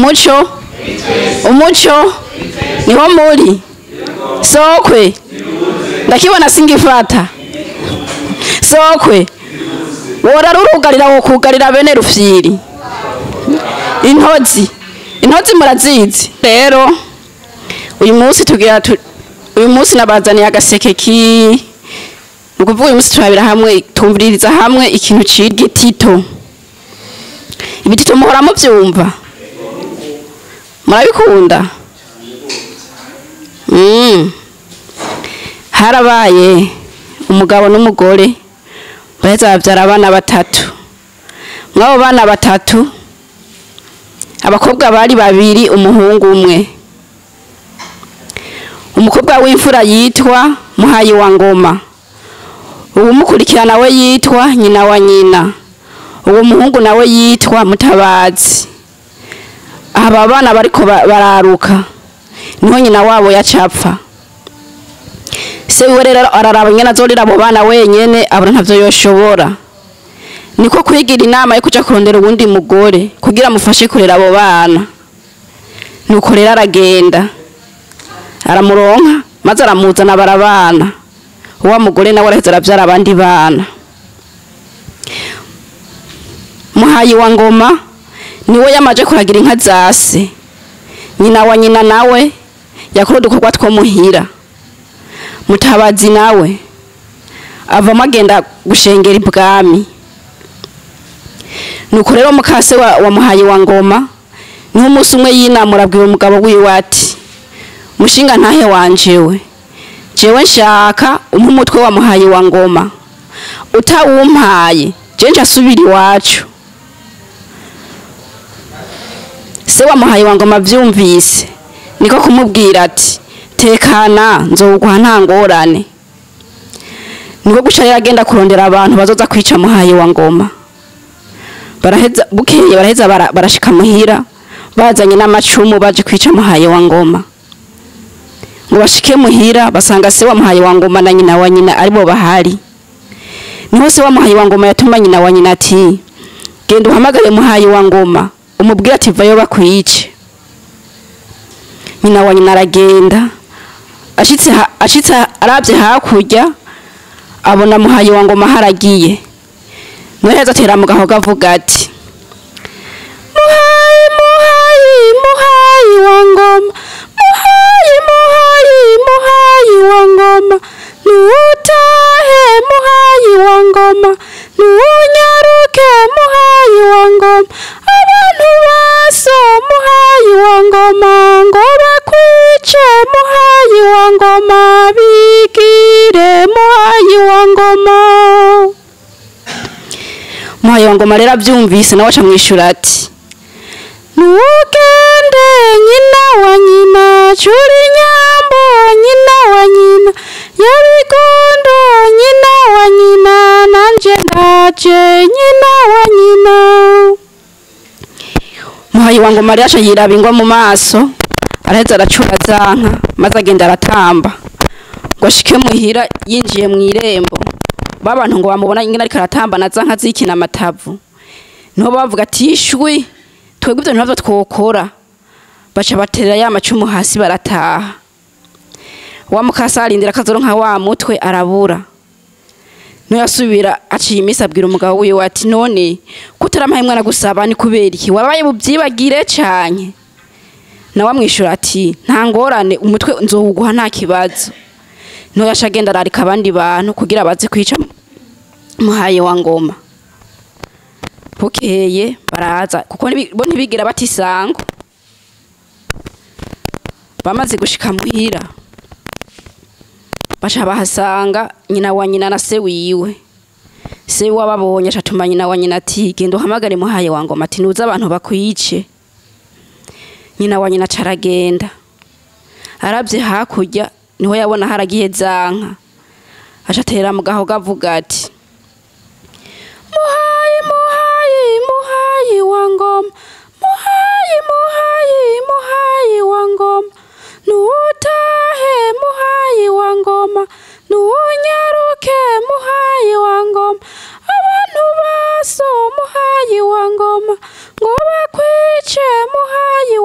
Umuco, umuco niho muri sokwe, ndakibona singifata sokwe, worarurugarira wokugarira bene rufyiri. Intozi, intozi murazizi. Rero uyu munsi tugira uyu munsi nabazaniye agaseke ki, nukuvuga uyu munsi turabira hamwe, tumviriza hamwe ikintu c'igitito. Ibitito muhora muvyumva, murabikunda? Harabaye umugabo n'umugore baheza bavyara abana batatu. Mw'abo bana batatu, abakobwa bari babiri, umuhungu umwe. Umukobwa w'imfura yitwa Muhayi wa Ngoma, uwumukurikira nawe yitwa Nyina wa Nyina, uwo muhungu nawe yitwa Mutabazi. Aba bana bariko bararuka, niho nyina wabo yacapfa. Se wiwe rero araraba ingene azorera abo bana wenyene, abona ntavyo yoshobora. Niko kwigira inama yo kuja kurondera uwundi mugore kugira amufashe kurera abo bana. Nuko rero aragenda aramuronka, maze aramuzana barabana. Uwa mugore nawe araheza aravyara abandi bana. Muhayi wa Ngoma niwe yamaje kuragira inka za se. Nyina wa Nyina nawe yakora udukorwa two muhira. Mutabazi nawe avamo agenda gushengera ibwami. Nuko rero mukase wa Muhayi wa Ngoma niho umunsi umwe yinamura abwira umugabo wiwe ati: mushinga ntahe wanjewe, jewe nshaka umpe umutwe wa Muhayi wa Ngoma, utawumpaye je nca asubira iwacu. Se wa Muhayi wa Ngoma avyumvise niko kumubwira ati: tekana nzowuguha nta ngorane. Niko guca rero agenda kurondera abantu bazoza kwica Muhayi wa Ngoma. Baraheza bukeye, baraheza barashika muhira bazanye n'amacumu baje kwica Muhayi wa Ngoma. Ngo bashike muhira basanga se wa Muhayi wa Ngoma na nyina wa nyina aribo bahari. Niho se wa Muhayi wa Ngoma yatuma nyina wa nyina ati: genda uhamagare Muhayi wa Ngoma umubwire ati vayo bakwice. Nyina wa nyina aragenda, ashitse aravye hakurya abona Muhayi wa Ngoma haragiye. Noheza atera mu gahogo avuga ati: Muhayi, Muhayi, Muhayi wa Ngoma, Muhayi, Muhayi, Muhayi wa Ngoma, nutahe Muhayi wa Ngoma, nunyaruke Muhayi wa Ngoma, abantu baso Muhayi wa Ngoma ngo bakwice Muhayi wa Ngoma, bigire Muhayi wa Ngoma. Muhayi wa Ngoma rero avyumvise nawe aca mwishura ati: nugende nyina wa nyina, curi nyambo nyina wa nyina, yabigondo nyina wa nyina, nanje ndaje nyina wa nyina. Muhayi wa Ngoma rero aca yiraba ingwa mu maso, araheza aracura za nka, maze agenda aratamba ngo ashike muhira. Yinjiye mw'irembo, babantu ngo bamubona ingene ariko aratamba na za nka zikina amatavu, niho bavuga ati: ishwi twebwe ivyo ntavyo twokora. Baca baterera ya macumu hasi barataha. Wa mukasa arindira akazoronka wa mutwe arabura. Niho yasubira aciye imisi abwira umugabo wiwe ati: none kutarampaye mwana gusaba ni kubera iki? Wabaye buvyibagire canke? Nawe amwishura ati: nta ngorane, umutwe nzowuguha nta kibazo. Niho yaca agenda ararika abandi bantu kugira baze kwica Muhayi wa Ngoma. Bukeye baraza, kuko bo ntibigira bata isango. Bamaze gushika muhira baca bahasanga nyina wa nyina na se wiwe. Se wababonye acatuma nyina wa nyina ati: genda uhamagare Muhayi wa Ngoma ati nuze abantu bakwice. Nyina wa nyina aca aragenda, aravye hakurya niho yabona haragiye za nka, aca atera mu gahogo avuga ati: Muhayi, Muhayi, Muhayi wa Ngoma, Muhayi, Muhayi, Muhayi wa Ngoma, nutahe Muhayi wa Ngoma, nunyaruke Muhayi wa Ngoma, abantu baso Muhayi wa Ngoma ngo bakwice Muhayi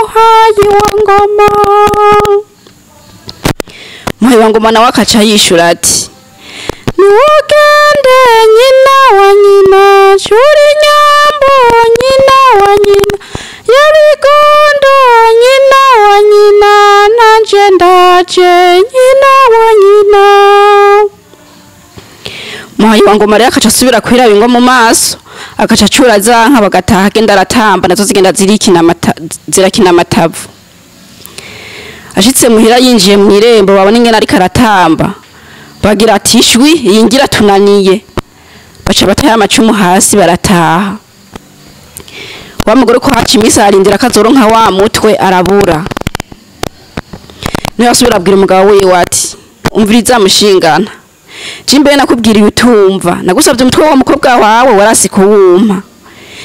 Muhayi wa Ngoma. Muhayi wa Ngoma nawe akaca yishura ati nugende nyina wa nyina curi nyambo nyina wa nyina yabigondo nyina wa nyina nanje ndaje nyina wa nyina. Muhayi wa Ngoma rero akaca asubira kwiraba ingwa mu maso, akaca acura za nka bagataha, agenda aratamba nazo zigenda zirakina amatavu. Ashitse muhira yinjiye mu irembo babona ingene ariko aratamba, bagira ati ishwi iyi ngira tunaniye, baca bataya amacumu hasi barataha. Wa mugore ko haca iminsi ararindira akazoronka wa mutwe arabura. Niho asubira abwira umugabo wiwe ati umviriza mushingana, jimbe nakubwiriye utumva, nagusabye umutwe wa mukobwa wawe warasi kuwumpa,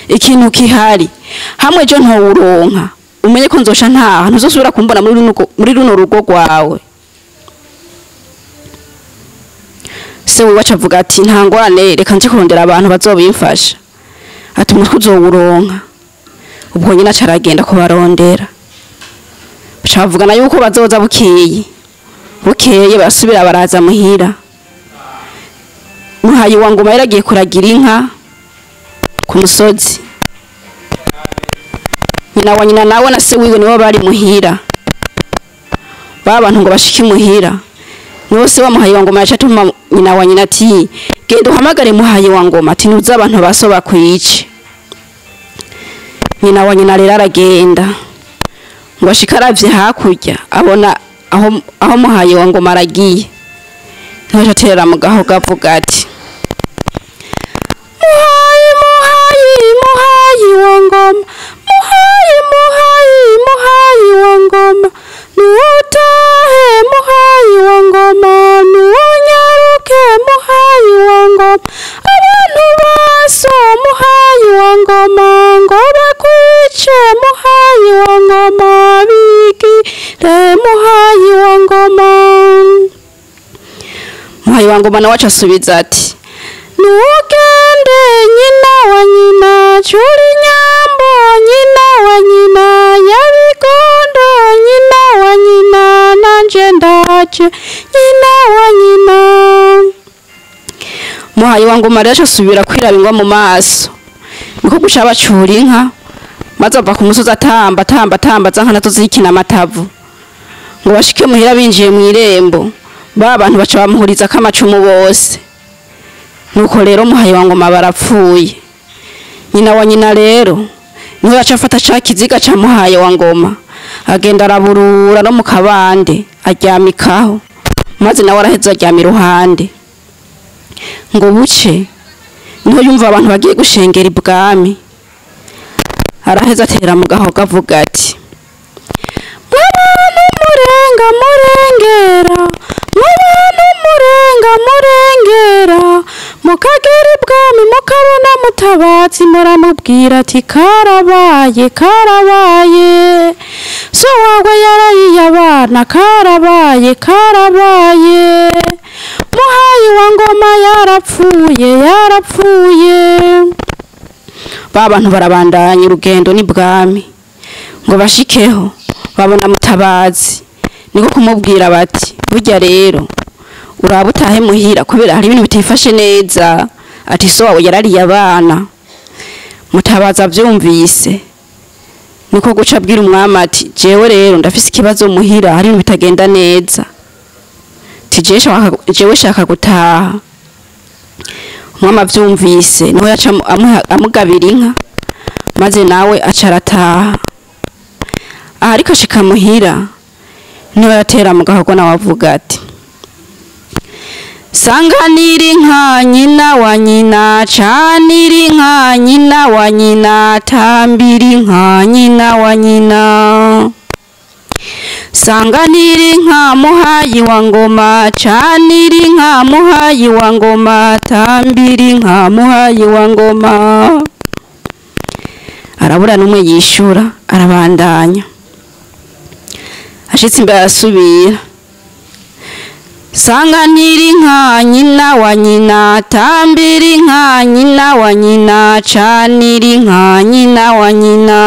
ikintu kihari hamwe ejo ntowuronka umenye ko nzosha ntaha, ntuzosubira kumbona muri runo rugo rwawe. Se wiwe aca avuga ati nta ngorane, reka nje kurondera abantu bazobimfasha, ati umutwe uzowuronka. Ubwo nyine aca aragenda kubarondera, baca bavugana yuko bazoza bukeye. Bukeye barasubira baraza muhira. Muhayi wa Ngoma yaragiye kuragira inka ku musozi, nyina wa nyina nawe na se wiwe nibo bari muhira. Ba bantu ngo bashike muhira, nibo se wa Muhayi wa Ngoma yaca atuma nyina wa nyina ati genda uhamagare Muhayi wa Ngoma, ati ntuzi abantu baso bakwice. Nyina wa nyina rero aragenda, ngo ashike aravye hakurya abona aho Muhayi wa Ngoma aragiye, niho aterera mu gaho gavuga ati Muhayi Muhayi Muhayi wa Ngoma, Muhayi Muhayi Muhayi wa Ngoma, nutahe Muhayi wa Ngoma, nunyaruke Muhayi wa Ngoma, abantu baso Muhayi wa Ngoma ngo bakwice Muhayi wa Ngoma, bigire Muhayi wa Ngoma. Muhayi wa Ngoma nawe aca asubiza ati nugende nyina wa nyina curi nyambo nyina wa nyina yabigondo nyina wa nyina nanje ndaje nyina wa nyina. Muhayi wa Ngoma rero aca asubira kwiraba ingwa mu maso, niko guca bacura inka, maze ava ku musozi atamba atamba atamba za nka nazo zikina amatavu, ngo bashike muhira binjiye mu irembo, ba bantu baca bamuhuriza ko amacumu bose. Nuko rero Muhayi wa Ngoma barapfuye. Nyina wa nyina rero niho yaca afata ca kiziga ca Muhayi wa Ngoma, agenda araburura no mu kabande aryamikaho, maze nawe araheza aryama iruhande. Ngo buce niho yumva abantu bagiye gushengera ibwami, araheza atera mu gahogo avuga ati mwabantu murenga murengera, mwabantu murenga murengera, mukagera ibwami mukabona Mutabazi muramubwira ati karabaye karabaye, so wawe yarayiye abana karabaye karabaye, Muhayi wa Ngoma yarapfuye yarapfuye. Ba bantu barabandanya urugendo n'ibwami, ngo bashikeho babona Mutabazi, niko kumubwira bati burya rero uraba utahe muhira kubera hari ibintu bitifashe neza, ati so wawe yarariye abana. Mutabazi avyumvise niko guca abwira umwami ati jewe rero ndafise ikibazo muhira, hari ibintu bitagenda neza, ati jewe shaka gutaha. Umwami avyumvise niho yaca amugabira inka, maze nawe aca arataha. Aha ariko ashika muhira niho yatera mu gahogo nawe avuga ati sanganira inka nyina wa nyina, canira inka nyina wa nyina, tambira inka nyina wa nyina, sanganira inka Muhayi wa Ngoma, canira inka Muhayi wa Ngoma, tambira inka Muhayi wa Ngoma. Arabura n'umwe yishura, arabandanya. Ashitse imbere arasubira, sanganira inka nyina wa nyina, tambira inka nyina wa nyina, canira inka nyina wa nyina.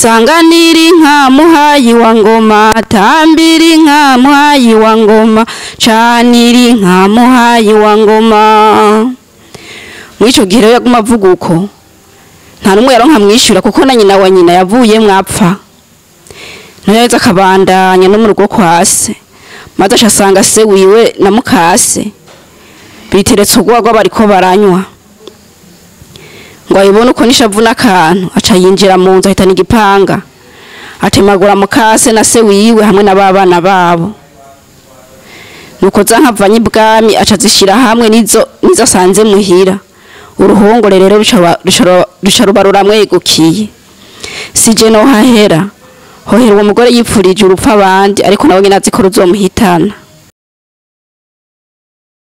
Sanganira inka muhayi wa ngoma, tambira inka muhayi wa ngoma, canira inka muhayi wa ngoma. Muri ico gihe rero yaguma avuga uko, nta n'umwe yaronka amwishyura, kuko na nyina wa nyina yavuye mwapfa. Ntiyaheze akabandanya no mu rugo kwa se, maze aca asanga se wiwe na mukase biteretse urwagwa bariko baranywa. Ngo ayibone uko n'ishavu n'akantu, aca yinjira mu nzu ahitana igipanga, atemagura mukase na se wiwe hamwe na babana babo. Nuko za nka avanye ibwami aca azishira hamwe n'izo asanze muhira. Uruhongore rero ruca ruba ruramwegukiye. Si je nohahera, hohera uwo mugore yipfurije urupfu abandi, ariko nawe nyene azi ko ruzomuhitana.